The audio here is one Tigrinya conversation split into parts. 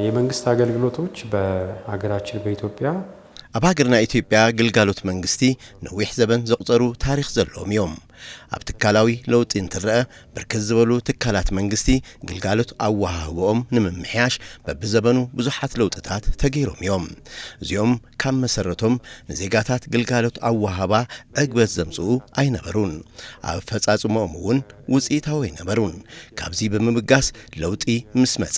የመንግስት አገልግሎቶች በሀገራችን በኢትዮጵያ ኣብ ሃገርና ኢትዮጵያ ግልጋሎት መንግስቲ ነዊሕ ዘበን ዘቑጸሩ ታሪኽ ዘለዎም እዮም። ኣብ ትካላዊ ለውጢ እንትረአ፣ ብርክት ዝበሉ ትካላት መንግስቲ ግልጋሎት ኣወሃህቦኦም ንምምሕያሽ በብዘበኑ ብዙሓት ለውጥታት ተገይሮም እዮም። እዚኦም ካብ መሰረቶም ንዜጋታት ግልጋሎት ኣወሃህባ ዕግበት ዘምጽኡ ኣይነበሩን። ኣብ ኣፈጻጽሞኦም እውን ውጽኢታዊ ኣይነበሩን። ካብዚ ብምብጋስ ለውጢ ምስ መጸ፣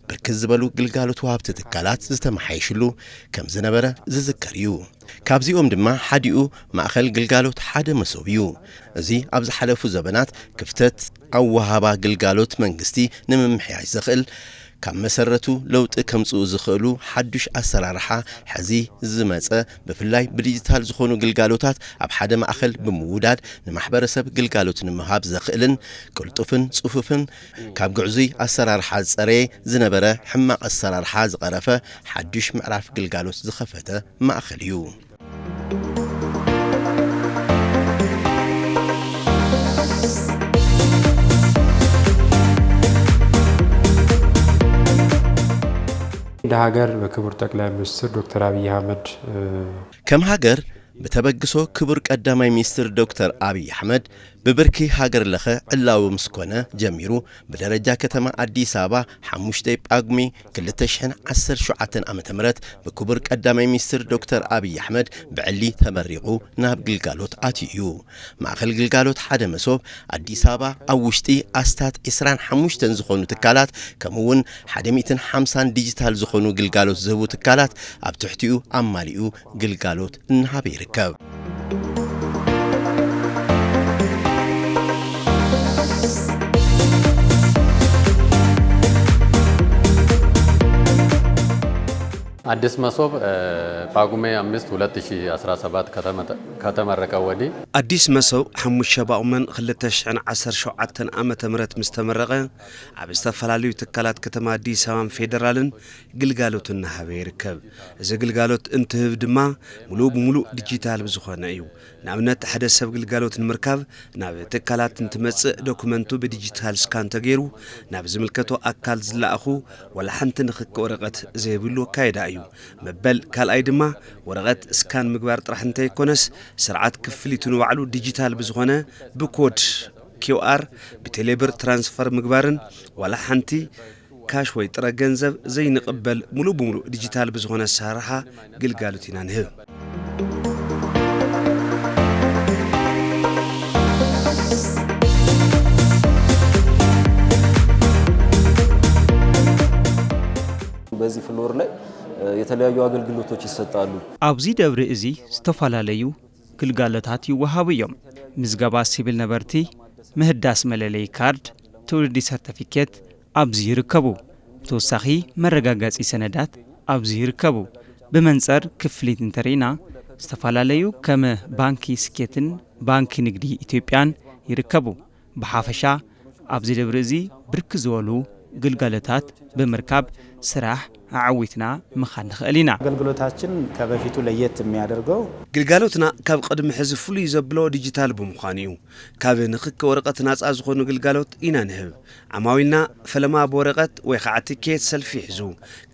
ብርክት ዝበሉ ግልጋሎት ወሃብቲ ትካላት ዝተመሓየሽሉ ከም ዝነበረ ዝዝከር እዩ። ካብዚኦም ድማ ሓዲኡ ማእኸል ግልጋሎት ሓደ መሶብ እዩ። እዚ ኣብ ዝሓለፉ ዘበናት ክፍተት ኣወሃባ ግልጋሎት መንግስቲ ንምምሕያሽ ዘኽእል፣ ካብ መሰረቱ ለውጢ ከምጽኡ ዝኽእሉ ሓዱሽ ኣሰራርሓ ሕዚ ዝመጸ፣ ብፍላይ ብዲጂታል ዝኾኑ ግልጋሎታት ኣብ ሓደ ማእኸል ብምውዳድ ንማሕበረሰብ ግልጋሎት ንምሃብ ዘኽእልን ቅልጡፍን ጽፉፍን ካብ ግዕዙይ ኣሰራርሓ ዝጸረየ ዝነበረ ሕማቕ ኣሰራርሓ ዝቐረፈ ሓዱሽ ምዕራፍ ግልጋሎት ዝኸፈተ ማእኸል እዩ። እንደ ሀገር በክቡር ጠቅላይ ሚኒስትር ዶክተር አብይ አህመድ ከም ሃገር ብተበግሶ ክቡር ቀዳማይ ሚኒስትር ዶክተር ኣብይ ኣሕመድ ብብርኪ ሃገር ለኸ ዕላዊ ምስ ኮነ ጀሚሩ ብደረጃ ከተማ ኣዲስ ኣበባ ሓሙሽተ ጳጉሜ ክልተ ሽሕን ዓሰርተ ሸውዓተን ዓመተ ምህረት ብክቡር ቀዳማይ ሚኒስትር ዶክተር ኣብይ ኣሕመድ ብዕሊ ተመሪቑ ናብ ግልጋሎት ኣትዩ እዩ። ማእኸል ግልጋሎት ሓደ መሶብ ኣዲስ ኣበባ ኣብ ውሽጢ ኣስታት ዕስራን ሓሙሽተን ዝኾኑ ትካላት ከምኡ እውን ሓደ ሚእትን ሓምሳን ዲጂታል ዝኾኑ ግልጋሎት ዝህቡ ትካላት ኣብ ትሕቲኡ ኣማሊኡ ግልጋሎት እናሃበ ይርከብ። አዲስ መሶብ ጳጉሜ አምስት ሁለት ሺህ አስራ ሰባት ከተመረቀ ወዲህ ኣዲስ መሶብ ሓሙሽተ ጳጉመን ክልተ ሽሕን ዓሰርተ ሸውዓተን ዓመተ ምህረት ምስ ተመረቐ ኣብ ዝተፈላለዩ ትካላት ከተማ ኣዲስ ኣበባን ፌደራልን ግልጋሎት እናሃበ ይርከብ። እዚ ግልጋሎት እንትህብ ድማ ሙሉእ ብሙሉእ ዲጂታል ብዝኾነ እዩ። ንኣብነት ሓደ ሰብ ግልጋሎት ንምርካብ ናብ ትካላት እንትመጽእ ዶኩመንቱ ብዲጂታል ስካን ተገይሩ ናብ ዝምልከቶ ኣካል ዝለኣኹ ዋላ ሓንቲ ንክክ ወረቐት ዘይብሉ ኣካይዳ እዩ። መበል ካልኣይ ድማ ወረቐት ስካን ምግባር ጥራሕ እንተይኮነስ ስርዓት ክፍሊቱ ንባዕሉ ዲጂታል ብዝኾነ ብኮድ ኪውኣር ብቴሌብር ትራንስፈር ምግባርን ዋላ ሓንቲ ካሽ ወይ ጥረ ገንዘብ ዘይንቕበል ሙሉእ ብሙሉእ ዲጂታል ብዝኾነ ኣሰራርሓ ግልጋሎት ኢና ንህብ። በዚህ ፍሎር ላይ የተለያዩ አገልግሎቶች ይሰጣሉ። ኣብዚ ደብሪ እዚ ዝተፈላለዩ ግልጋሎታት ይወሃቡ እዮም። ምዝገባ ሲቪል ነበርቲ፣ ምህዳስ መለለዪ ካርድ፣ ትውልዲ ሰርተፊኬት ኣብዚ ይርከቡ። ብተወሳኺ መረጋገጺ ሰነዳት ኣብዚ ይርከቡ። ብመንጸር ክፍሊት እንተርኢና ዝተፈላለዩ ከም ባንኪ ስኬትን ባንኪ ንግዲ ኢትዮጵያን ይርከቡ። ብሓፈሻ ኣብዚ ደብሪ እዚ ብርክት ዝበሉ ግልጋሎታት ብምርካብ ስራሕ ኣዐዊትና ምኻድ ንኽእል ኢና። አገልግሎታችን ከበፊቱ ለየት የሚያደርገው ግልጋሎትና ካብ ቅድሚ ሕዚ ፍሉይ ዘብሎ ዲጂታል ብምዃኑ እዩ። ካብ ንክክ ወረቐት ናጻ ዝኾኑ ግልጋሎት ኢና ንህብ። ዓማዊልና ፈለማ ብወረቐት ወይ ከዓ ትኬት ሰልፊ ይሕዙ።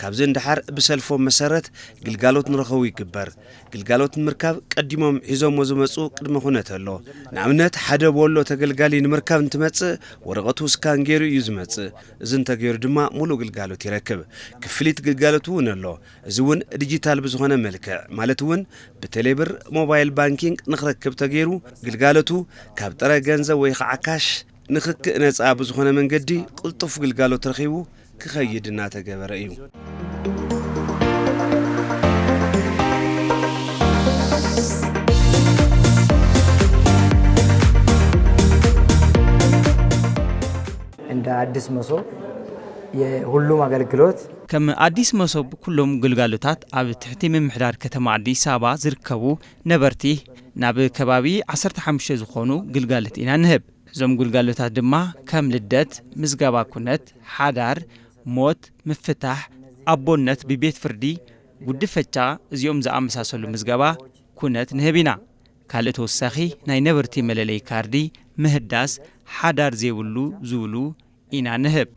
ካብዚ ንደሓር ብሰልፎም መሰረት ግልጋሎት ንረኸቡ ይግበር። ግልጋሎት ንምርካብ ቀዲሞም ሒዞሞ ዝመጹ ቅድመ ኩነት ኣሎ። ንኣብነት ሓደ ቦሎ ተገልጋሊ ንምርካብ እንትመጽእ ወረቐቱ ስካን ገይሩ እዩ ዝመጽእ። እዚ እንተገይሩ ድማ ሙሉእ ግልጋሎት ይረክብ። ክፍሊት ግልጋሎት እውን ኣሎ። እዚ እውን ዲጂታል ብዝኾነ መልክዕ ማለት እውን ብቴሌብር ሞባይል ባንኪንግ ንክረክብ ተገይሩ ግልጋሎቱ ካብ ጥረ ገንዘብ ወይ ከዓ ካሽ ንክክእ ነፃ ብዝኾነ መንገዲ ቅልጡፍ ግልጋሎት ረኺቡ ክኸይድ እናተገበረ እዩ። እንደ አዲስ መሶብ የሁሉም አገልግሎት ከም ኣዲስ መሶብ ኩሎም ግልጋሎታት ኣብ ትሕቲ ምምሕዳር ከተማ ኣዲስ ኣበባ ዝርከቡ ነበርቲ ናብ ከባቢ ዓሰርተ ሓሙሽተ ዝኾኑ ግልጋሎት ኢና ንህብ። እዞም ግልጋሎታት ድማ ከም ልደት፣ ምዝገባ ኩነት፣ ሓዳር፣ ሞት፣ ምፍታሕ፣ ኣቦነት ብቤት ፍርዲ፣ ጉድፈቻ እዚኦም ዝኣመሳሰሉ ምዝገባ ኩነት ንህብ ኢና። ካልእ ተወሳኺ ናይ ነበርቲ መለለዪ ካርዲ ምህዳስ ሓዳር ዘይብሉ ዝብሉ ኢና ንህብ።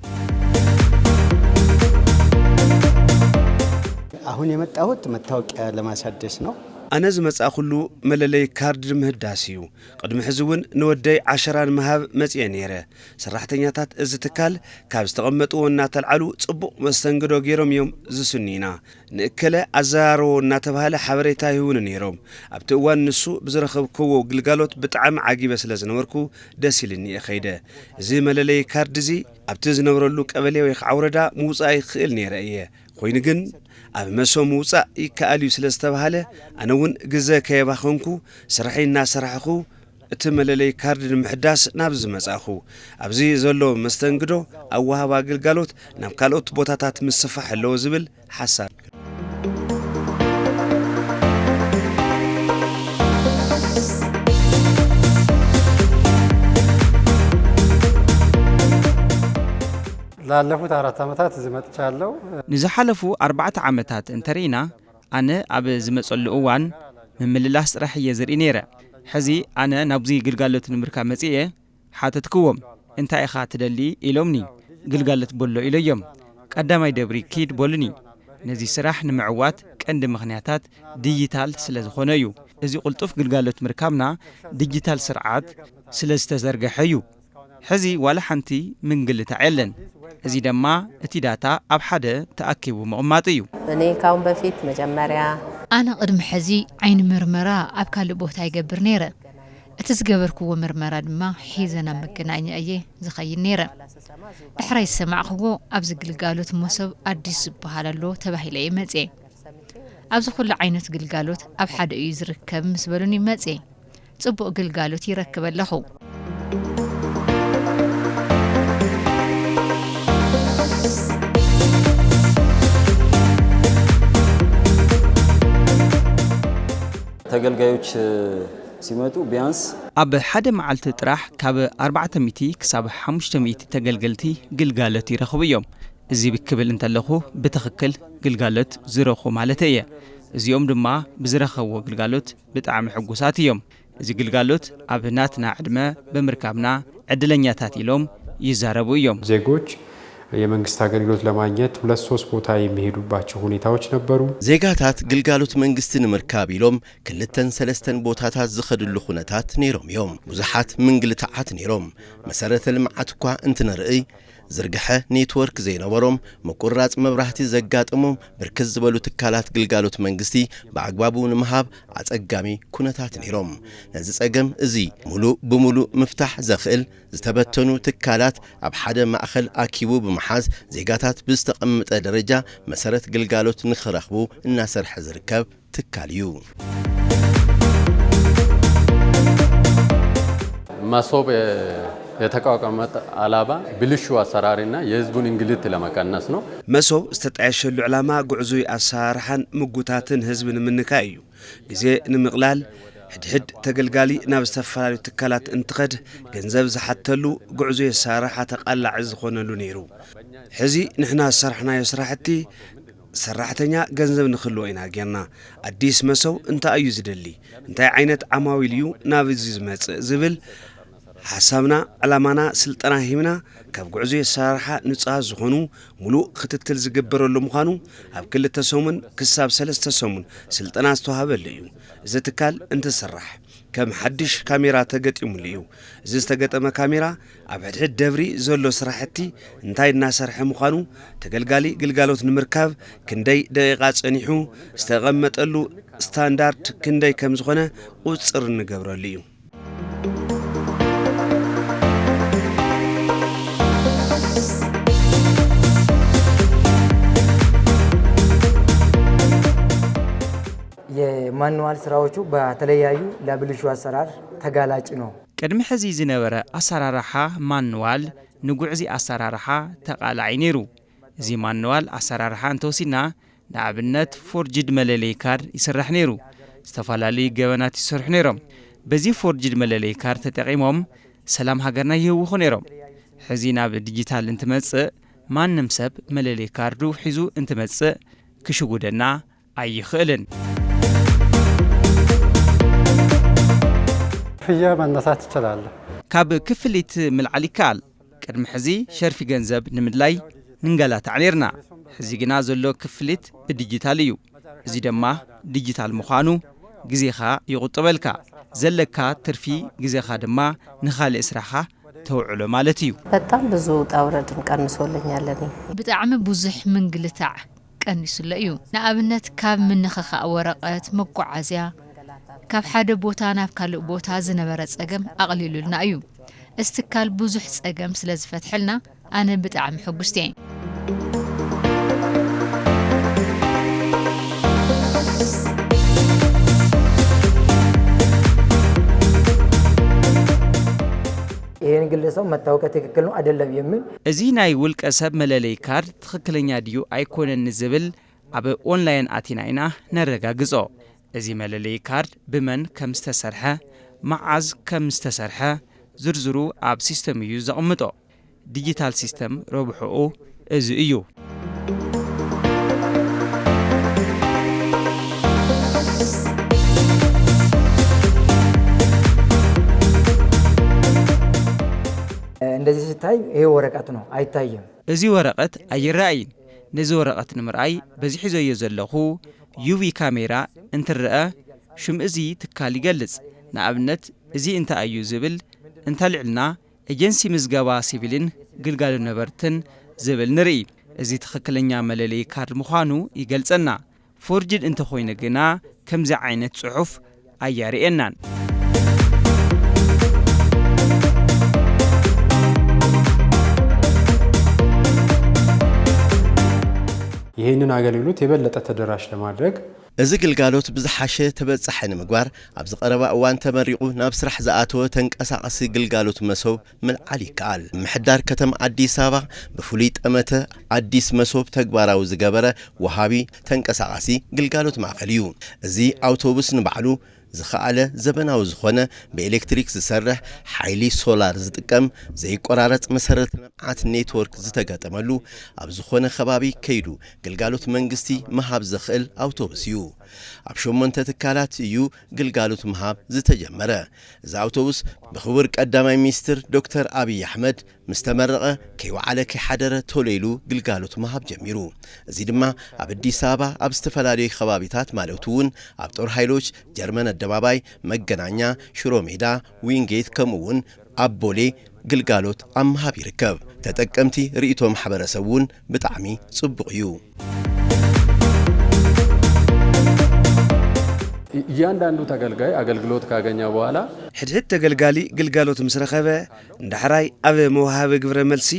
አሁን የመጣሁት መታወቂያ ለማሳደስ ነው። ኣነ ዝመጻእኩሉ መለለይ ካርድ ምህዳስ እዩ። ቅድሚ ሕዚ እውን ንወደይ ዓሸራ ንምሃብ መጽየ ነይረ። ሰራሕተኛታት እዚ ትካል ካብ ዝተቐመጥዎ እናተልዓሉ ጽቡቕ መስተንግዶ ገይሮም እዮም ዝስንዩና። ንእከለ ኣዘራርቦ እናተባህለ ሓበሬታ ይህቡኒ ነይሮም። ኣብቲ እዋን ንሱ ብዝረኸብክዎ ግልጋሎት ብጣዕሚ ዓጊበ ስለ ዝነበርኩ ደስ ኢልኒ እየ ከይደ። እዚ መለለይ ካርድ እዚ ኣብቲ ዝነብረሉ ቀበሌ ወይ ከዓ ወረዳ ምውጻእ ይኽእል ነይረ እየ። ኮይኑ ግን ኣብ መሶ ምውጻእ ይከኣል እዩ ስለ ዝተባህለ ኣነ እውን ግዘ ከየባኸንኩ ስርሐይ እናሰራሕኹ እቲ መለለይ ካርድ ንምሕዳስ ናብዚ መጻእኹ። ኣብዚ ዘሎ መስተንግዶ ኣወሃባ ግልጋሎት ናብ ካልኦት ቦታታት ምስፋሕ ኣለዎ ዝብል ሓሳብ። ላለፉት አራት ዓመታት እዚህ መጥቻለሁ። ንዝሓለፉ ኣርባዕተ ዓመታት እንተርኢና ኣነ ኣብ ዝመጸሉ እዋን ምምልላስ ጥራሕ እየ ዝርኢ ነይረ። ሕዚ ኣነ ናብዚ ግልጋሎት ንምርካብ መጺኤ ሓተትክዎም እንታይ ኢኻ ትደሊ ኢሎምኒ። ግልጋሎት በሎ ኢለዮም። ቀዳማይ ደብሪ ኪድ በሉኒ። ነዚ ስራሕ ንምዕዋት ቀንዲ ምኽንያታት ዲጂታል ስለ ዝኾነ እዩ። እዚ ቅልጡፍ ግልጋሎት ምርካብና ዲጂታል ስርዓት ስለ ዝተዘርገሐ እዩ። ሕዚ ዋላ ሓንቲ ምንግልታዕ የለን። እዚ ድማ እቲ ዳታ ኣብ ሓደ ተኣኪቡ ምቕማጥ እዩ። እኔ ካሁን በፊት መጀመሪያ ኣነ ቅድሚ ሕዚ ዓይኒ ምርመራ ኣብ ካልእ ቦታ ይገብር ነይረ። እቲ ዝገበርክዎ ምርመራ ድማ ሒዘ ናብ መገናኛ እየ ዝኸይድ ነይረ። ድሕራይ ዝሰማዕክዎ ኣብዚ ግልጋሎት መሶብ ኣዲስ ዝበሃል ኣሎ ተባሂለ እየ መፅየ። ኣብዚ ኩሉ ዓይነት ግልጋሎት ኣብ ሓደ እዩ ዝርከብ ምስ በሉኒ መፅየ። ፅቡቕ ግልጋሎት ይረክብ ኣለኹ። ተገልጋዮች ሲመጡ ቢያንስ ኣብ ሓደ መዓልቲ ጥራሕ ካብ ኣርባዕተ ሚእቲ ክሳብ ሓሙሽተ ሚእቲ ተገልገልቲ ግልጋሎት ይረኽቡ እዮም። እዚ ክብል እንተለኹ ብትኽክል ግልጋሎት ዝረኽቡ ማለት እየ። እዚኦም ድማ ብዝረኸብዎ ግልጋሎት ብጣዕሚ ሕጉሳት እዮም። እዚ ግልጋሎት ኣብ ናትና ዕድመ ብምርካብና ዕድለኛታት ኢሎም ይዛረቡ እዮም። ዜጎች የመንግስት አገልግሎት ለማግኘት ሁለት ሶስት ቦታ የሚሄዱባቸው ሁኔታዎች ነበሩ። ዜጋታት ግልጋሎት መንግስቲ ንምርካብ ኢሎም ክልተን ሰለስተን ቦታታት ዝኸድሉ ኩነታት ነይሮም እዮም። ብዙሓት ምንግልታዓት ነይሮም። መሰረተ ልምዓት እኳ እንትንርኢ ዝርግሐ ኔትወርክ ዘይነበሮም፣ ምቁርራፅ መብራህቲ ዘጋጠሞም ብርክት ዝበሉ ትካላት ግልጋሎት መንግስቲ ብኣግባቡ ንምሃብ ኣፀጋሚ ኩነታት ነይሮም። ነዚ ፀገም እዚ ሙሉእ ብሙሉእ ምፍታሕ ዘኽእል ዝተበተኑ ትካላት ኣብ ሓደ ማእኸል ኣኪቡ ብምሓዝ ዜጋታት ብዝተቐመጠ ደረጃ መሰረት ግልጋሎት ንኽረኽቡ እናሰርሐ ዝርከብ ትካል እዩ። መሶብ የተቋቋመበት ዓላማ ብልሹ አሰራርና የህዝቡን እንግልት ለመቀነስ ነው። መሶብ ዝተጣየሸሉ ዕላማ ጉዕዙይ ኣሰራርሓን ምጉታትን ህዝቢ ንምንካይ እዩ። ግዜ ንምቕላል፣ ሕድሕድ ተገልጋሊ ናብ ዝተፈላለዩ ትካላት እንትኸድ ገንዘብ ዝሓተሉ ጉዕዙይ ኣሰራርሓ ተቓላዒ ዝኾነሉ ነይሩ። ሕዚ ንሕና ዝሰራሕናዮ ስራሕቲ ሰራሕተኛ ገንዘብ ንክህልዎ ኢና ጌርና። ኣዲስ መሰው እንታይ እዩ ዝደሊ፣ እንታይ ዓይነት ዓማዊል እዩ ናብ እዚ ዝመጽእ ዝብል ሓሳብና፣ ዕላማና፣ ስልጠና ሂብና ካብ ጉዕዞ ኣሰራርሓ ንጹሃት ዝኾኑ ሙሉእ ክትትል ዝግበረሉ ምዃኑ ኣብ ክልተ ሰሙን ክሳብ ሰለስተ ሰሙን ስልጠና ዝተዋህበሉ እዩ። እዚ ትካል እንትስራሕ ከም ሓድሽ ካሜራ ተገጢሙሉ እዩ። እዚ ዝተገጠመ ካሜራ ኣብ ሕድሕድ ደብሪ ዘሎ ስራሕቲ እንታይ እናሰርሐ ምዃኑ፣ ተገልጋሊ ግልጋሎት ንምርካብ ክንደይ ደቂቓ ጸኒሑ፣ ዝተቐመጠሉ ስታንዳርድ ክንደይ ከም ዝኾነ ቁፅፅር እንገብረሉ እዩ። የማኑዋል ስራዎቹ በተለያዩ ለብልሹ አሰራር ተጋላጭ ነው። ቅድሚ ሕዚ ዝነበረ ኣሰራርሓ ማኑዋል ንጉዕዚ ኣሰራርሓ ተቓላዒ ነይሩ። እዚ ማኑዋል ኣሰራርሓ እንተወሲድና ንኣብነት ፎርጅድ መለለይ ካርድ ይስራሕ ነይሩ። ዝተፈላለዩ ገበናት ይሰርሑ ነይሮም። በዚ ፎርጅድ መለለይ ካርድ ተጠቒሞም ሰላም ሃገርና ይህውኹ ነይሮም። ሕዚ ናብ ዲጂታል እንትመጽእ ማንም ሰብ መለለይ ካርዱ ሒዙ እንትመጽእ ክሽጉደና ኣይኽእልን። ክፍያ መነሳት ትችላለህ። ካብ ክፍሊት ምልዓል ይከኣል። ቅድሚ ሕዚ ሸርፊ ገንዘብ ንምድላይ ንንገላታዕ ነይርና። ሕዚ ግና ዘሎ ክፍሊት ብዲጂታል እዩ። እዚ ድማ ዲጂታል ምዃኑ ግዜኻ ይቑጥበልካ፣ ዘለካ ትርፊ ግዜኻ ድማ ንኻልእ ስራሕኻ ተውዕሎ ማለት እዩ። በጣም ብዙ ውጣ ውረድን ቀንሶልኛል። እኔ ብጣዕሚ ብዙሕ ምንግልታዕ ቀኒሱሎ እዩ። ንኣብነት ካብ ምንኽኻእ ወረቐት፣ መጓዓዝያ፣ ካብ ሓደ ቦታ ናብ ካልእ ቦታ ዝነበረ ጸገም ኣቕሊሉልና እዩ። እዚ ትካል ብዙሕ ጸገም ስለ ዝፈትሐልና ኣነ ብጣዕሚ ሕጉስቲ እየ። ይህን ግለሰብ መታወቂያ ትክክል ነው አይደለም የሚል እዚ ናይ ውልቀ ሰብ መለለይ ካርድ ትኽክለኛ ድዩ ኣይኮነን ንዝብል ኣብ ኦንላይን ኣቲና ኢና ነረጋግጾ። እዚ መለለይ ካርድ ብመን ከም ዝተሰርሐ፣ መዓዝ ከም ዝተሰርሐ ዝርዝሩ ኣብ ሲስተም እዩ ዘቕምጦ። ዲጂታል ሲስተም ረብሕኡ እዚ እዩ። እንደዚህ ሲታይ ይሄ ወረቀት ነው አይታይም። እዚ ወረቐት ኣይረኣይን። ነዚ ወረቐት ንምርኣይ በዚ ሒዘዮ ዘለኹ ዩቪ ካሜራ እንትረኣ ሽም እዚ ትካል ይገልጽ። ንኣብነት እዚ እንታይ እዩ ዝብል እንተልዕልና ኤጀንሲ ምዝገባ ሲቪልን ግልጋሎት ነበርትን ዝብል ንርኢ። እዚ ትኽክለኛ መለለዪ ካርድ ምዃኑ ይገልጸና። ፎርጅድ እንተኾይኑ ግና ከምዚ ዓይነት ጽሑፍ ኣያርእየናን። ይህንን አገልግሎት የበለጠ ተደራሽ ለማድረግ እዚ ግልጋሎት ብዝሓሸ ተበጻሒ ንምግባር ኣብዚ ቀረባ እዋን ተመሪቑ ናብ ስራሕ ዝኣተወ ተንቀሳቐሲ ግልጋሎት መሶብ ምልዓል ይከኣል። ምምሕዳር ከተማ ኣዲስ ኣበባ ብፍሉይ ጠመተ ኣዲስ መሶብ ተግባራዊ ዝገበረ ወሃቢ ተንቀሳቓሲ ግልጋሎት ማእኸል እዩ። እዚ ኣውቶቡስ ንባዕሉ ዝኸኣለ ዘበናዊ ዝኾነ ብኤሌክትሪክ ዝሰርሕ ሓይሊ ሶላር ዝጥቀም ዘይቆራረፅ መሰረተ ልምዓት ኔትወርክ ዝተገጠመሉ ኣብ ዝኾነ ከባቢ ከይዱ ግልጋሎት መንግስቲ ምሃብ ዘኽእል ኣውቶቡስ እዩ። ኣብ ሸሞንተ ትካላት እዩ ግልጋሎት ምሃብ ዝተጀመረ። እዚ ኣውቶቡስ ብኽቡር ቀዳማይ ሚኒስትር ዶክተር ኣብይ ኣሕመድ ምስ ተመረቐ ከይወዓለ ከይሓደረ ቶሎ ኢሉ ግልጋሎት ምሃብ ጀሚሩ። እዚ ድማ ኣብ ኣዲስ ኣበባ ኣብ ዝተፈላለዩ ከባቢታት ማለት እውን ኣብ ጦር ሃይሎች፣ ጀርመን ኣደባባይ፣ መገናኛ፣ ሽሮ ሜዳ፣ ዊንጌት ከምኡ እውን ኣብ ቦሌ ግልጋሎት ኣብ ምሃብ ይርከብ። ተጠቀምቲ ርእይቶ ማሕበረሰብ እውን ብጣዕሚ ፅቡቕ እዩ። እያንዳንዱ ተገልጋይ አገልግሎት ካገኘ በኋላ ሕድሕድ ተገልጋሊ ግልጋሎት ምስ ረኸበ ንዳሕራይ ኣብ መውሃቢ ግብረ መልሲ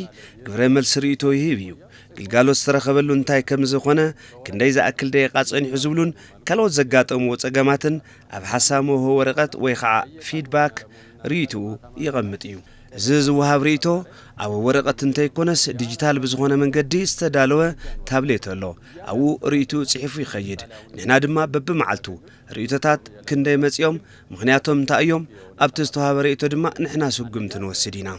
ግብረ መልሲ ርእይቶ ይህብ እዩ። ግልጋሎት ዝተረኸበሉ እንታይ ከም ዝኾነ፣ ክንደይ ዝኣክል ደቂቓ ጸኒሑ ዝብሉን ካልኦት ዘጋጠምዎ ጸገማትን ኣብ ሓሳብ መውሃቢ ወረቐት ወይ ኸዓ ፊድባክ ርእይትኡ የቐምጥ እዩ። እዚ ዝወሃብ ርእይቶ ኣብ ወረቐት እንተይኮነስ ዲጂታል ብዝኾነ መንገዲ ዝተዳለወ ታብሌት ኣሎ። ኣብኡ ርእይትኡ ጽሒፉ ይኸይድ። ንሕና ድማ በብመዓልቱ ርእይቶታት ክንደይ መጺኦም፣ ምኽንያቶም እንታይ እዮም፣ ኣብቲ ዝተዋህበ ርእይቶ ድማ ንሕና ስጉምቲ ንወስድ ኢና።